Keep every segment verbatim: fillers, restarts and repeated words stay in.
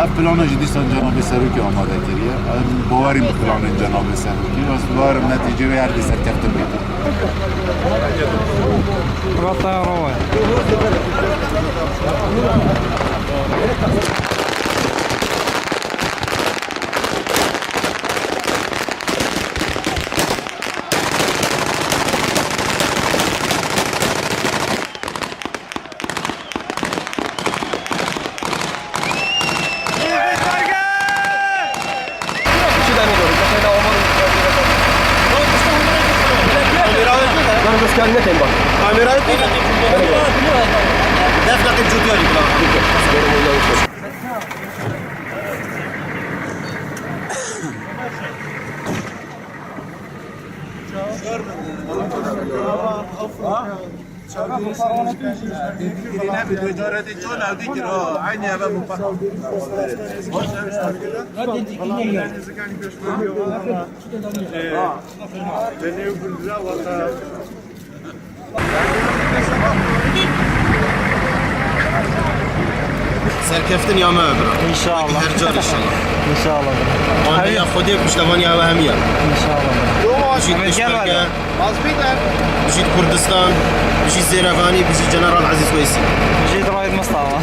Ev plana jî dîsan cenabê serokê amade kiriye. Em bawerî bi planên cenabê serokê. Ez bawerim netîcê wê her dê serkeftin bêtin. Rota ya rova. Serkeftin ya me, bira. Înşallah. Her car înşallah. Înşallah, bira. Amin ya Xwedê, piştevaniya we hemiya. Înşallah, bira. Bijît pêşmerge, bijît Kurdistan, bijît Zêrevanî, bijît General Ezîz Weysî. Bijît Raîd Mustafa.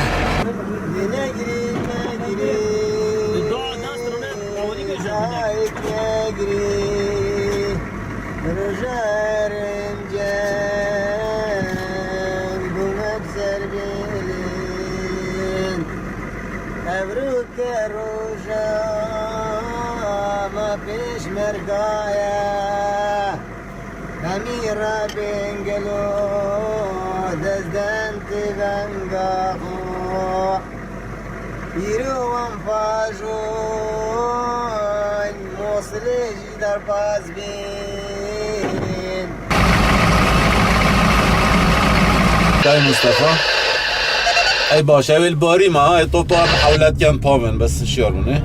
Evroke roja me pêşmerga ye. Hemî rebên gelo dest den ti venga xwe. Îro wan pajon Mosilê jî derbas bîn. Kay Mustafa. Ey baş, ew ê li barî me, ha, ê topa em hewlet ken pavin, bes şiyar bûne.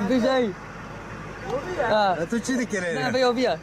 Dijayî. Ha. E, tu çi dikirê? Ne, vê oviya.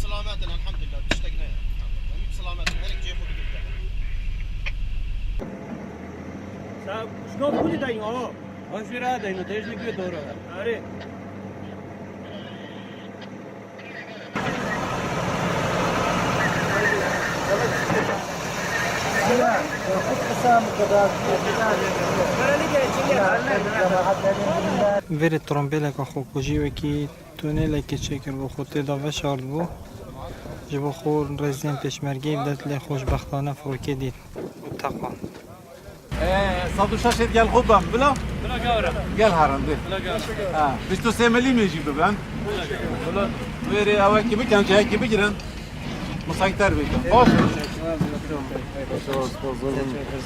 Selamet in, elhamdülillah, tiştek ne. Em selamet in, her cihê xwe bigirte. Sen, ji nav xwe de deyno, ha? Baş bir ha deyno, te ji ne güye doğru. Erê. Verê trombêleka xwekujî wekî tunelekê çêkiribû, xwe tê de veşartibû. Ji bo xwe rêzên pêşmergeyê bi dest lê xweşbextane firokê dît û teqand. Ee, sed û şeş êt gel xwe bem, bila? Bila gawra. Gel herin, dê. Bila gawra. Ha, bîst û sê milîmê jî biben. Bila gawra. Bila, wêrê ewekî bikin, cihekî bigirin. Musayter bikin. Baş.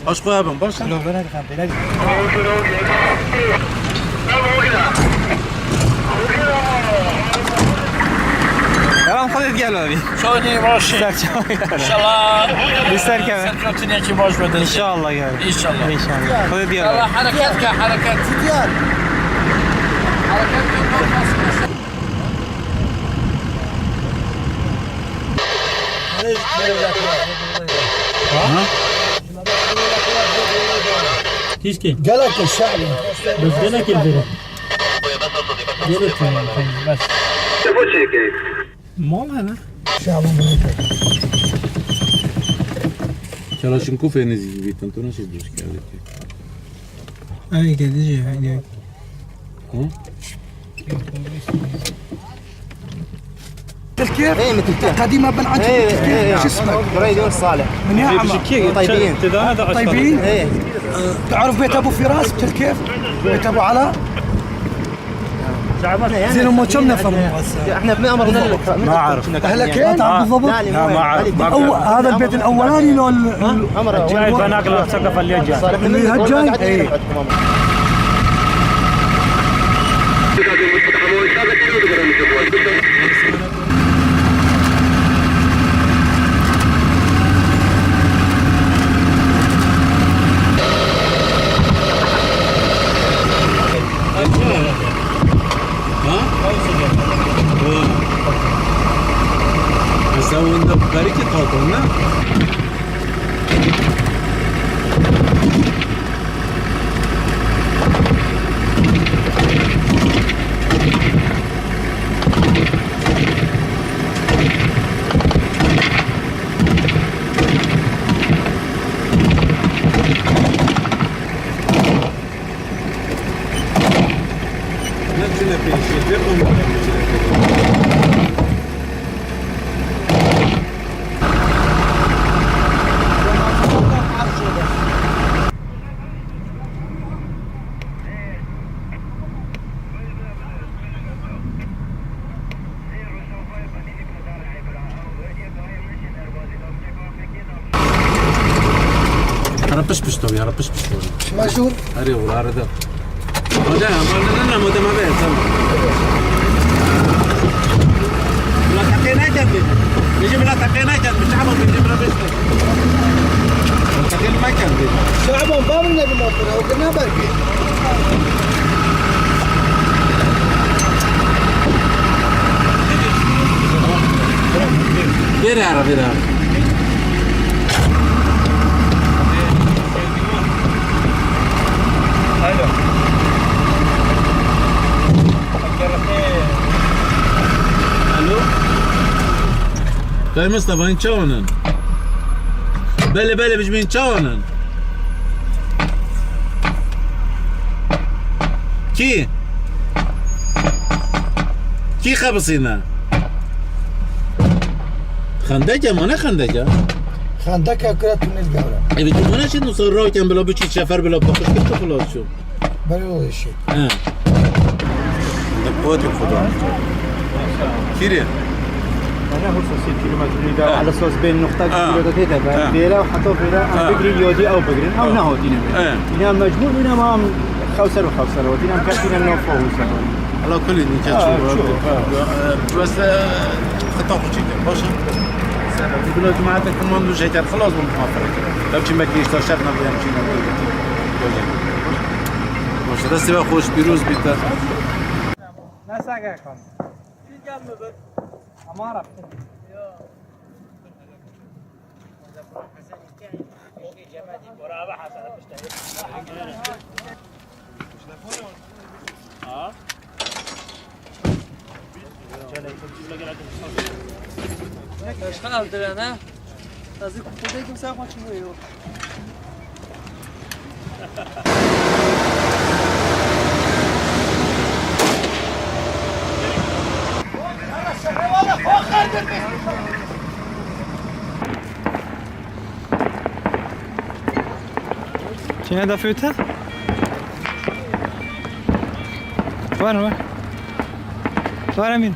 Baş xwe hebin, baş. Bila, bila, bila. Devam, Xwedê digel be. Çawa dî baş e? Ser çawa? İnşallah. Li ser keve. Serkeftinekî baş bide. İnşallah gel. İnşallah. İnşallah. Xwedê digel be. Allah hareket ke, hareket. Diyar. Hareket ke. Ha? Tişkî. Gelek şe'lî. Biz gelek il verin. Gelek il verin. Bes. Mal hene. Şaban bunu. Kalaşnikov nêzîkî bîtin, tu nasıl bir şikayet? Ay, geldi şey, ay, geldi. Hı? تركيا؟ ايه، من تركيا. قديمة بن عجل، ايه، تركيا. ايه، ايه. شو اسمك؟ بريد صالح. من يا عمر؟ طيبين. طيبين؟ ايه. تعرف بيت أبو فراس بتركيا؟ بيت أبو علاء؟ زين، هم كم نفر هم هسه؟ احنا بنعمر ما اعرف. اهلك؟ ما تعرف بالضبط؟ لا، ما اعرف. أو-، هذا البيت الأولاني لو ال-، ال-، جاي بناقل سقف اللي جاي. اللي هالجاي؟ ايه. Ha? Mesela onda belki kalkın ne? Hera piş piş tabii, hera piş piş tabii. Şima jûr? Erê, wila erê de. Hadi, ama ne, ne, ne, tamam. Bila teqê nekerdî. Bêjî bila teqê nekerdî. Şaban bêjî bila bêjî. Bila teqê nekerdî. Şaban, babin ne bi motora, o ne belki? Bêre ara, bêre ara. Alo. Alo. Kay Mustafa, hîn çawan in? Belê, belê, bijmin çawan in? Kî? Kî xebisîne? Xendeke ma ne xendeke? Xendeke kira tunel gewre. Ê, bi tu mane çi nusar rawken bila biçî çefer bila paqij kir tu xilas çû. Belê o işi. He. Li Qotê Xudan. Kîrê? Ana hursa sê kilometrî de, ha, ala esas bên nuqta, ha, kilometre tê de be. Ha. Vêra heta vêra em, ha, bigrin, yadî ew bigrin. Ew, ha, nehotîne. Ha. Îna mecbûr bûne ma em xewser bi xewser hotîne, em ketîne nav xwe hûsa. Ala kulî nîke, ha, çû, ha, çû, ha. Weste xeta xwe çêkir. Baş e. Bila cemaete kin man dû jêker xilas bûm, ma ferq. Ev çi mekî îşte şert nabî em çî nabî. Baş e. Destê we xweş, pîroz bîte. Ne sage kan. Ama Arap. Şixal direne. Ez ê ku xwedê kimse xwe çi wê yo. Çine de füte? Var mı? Var emin.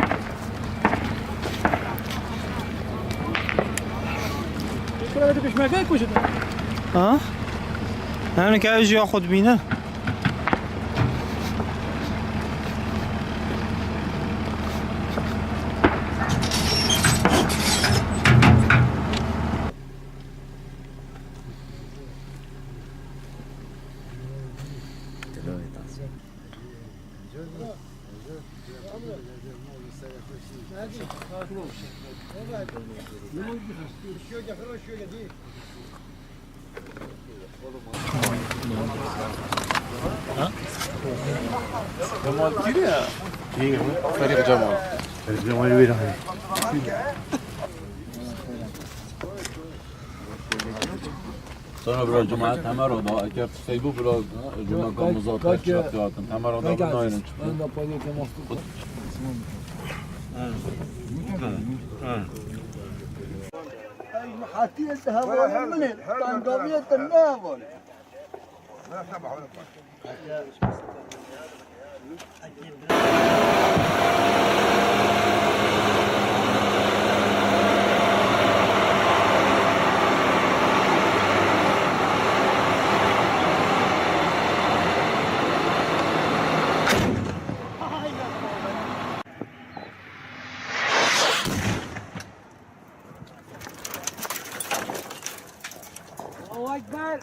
Ha? Hem ne kadar jiya xwe dibîne. Cemal kî ya? Ferîq Cemal. Ferîq Cemal wî rahî. Sonra bira cemaat heme rada, eker tiştey bû bira cuma kamuzat çiqat yatin. Heme rada naynin. Ey, hatî ez hevalê min ê, tengaviyê te ne hevalê. Allahu Ekber.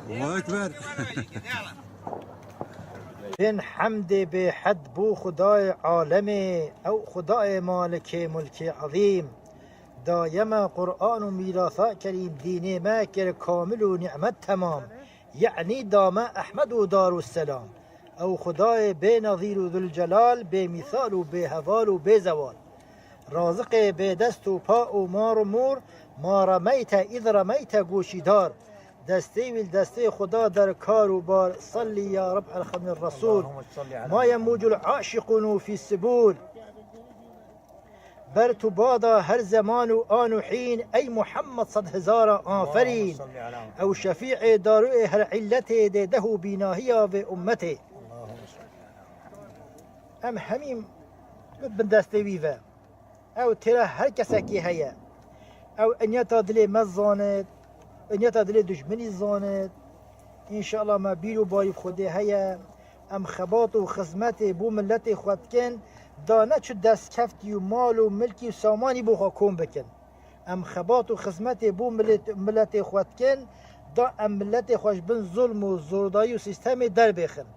Allahu Ekber. Bin hemdê bêhed bû Xudayê alemê, ew Xudayê malikê mulkê ezîm. Daye me Qur'an û mîrasa kerîm, dînê me kir kamil û nîmet temam. Ye'nî da me Ehmed û Darusselam. Ew Xudayê bênezîr û Zilcelal, bêmîsal û bêheval û bêzewal. Raziqê bêdest û pa û mar û mûr, ma remeyte îz remeyte goşîdar. Destê wî li destê Xuda der kar û bar. Sellî ya Reb el xemîr Resûl. Maye mûcul aşiqûn û fî sibûl. Ber tu bada her zeman û an û hîn, ey Muhammed sed hezara aferîn. Ew şefî'ê darûê her illetê dê deh û bînahiya vê ummetê. Em hemî bin destê wî ve. Ew têra her kesekî heye. Ew enyeta dilê me zanit, enyeta dilê dijminî zanit. Înşallah me bîr û barî bi Xwedê heye. Em xebat û xizmetê bo miletê xwe dikin, da ne çi destkeftî û mal û milkî û samanî bo xwe kom bikin. Em xebat û xizmetê bo milet-, miletê xwe dikin, da em miletê xwe ji bin zulm û zordayî û sîstemê derbêxin.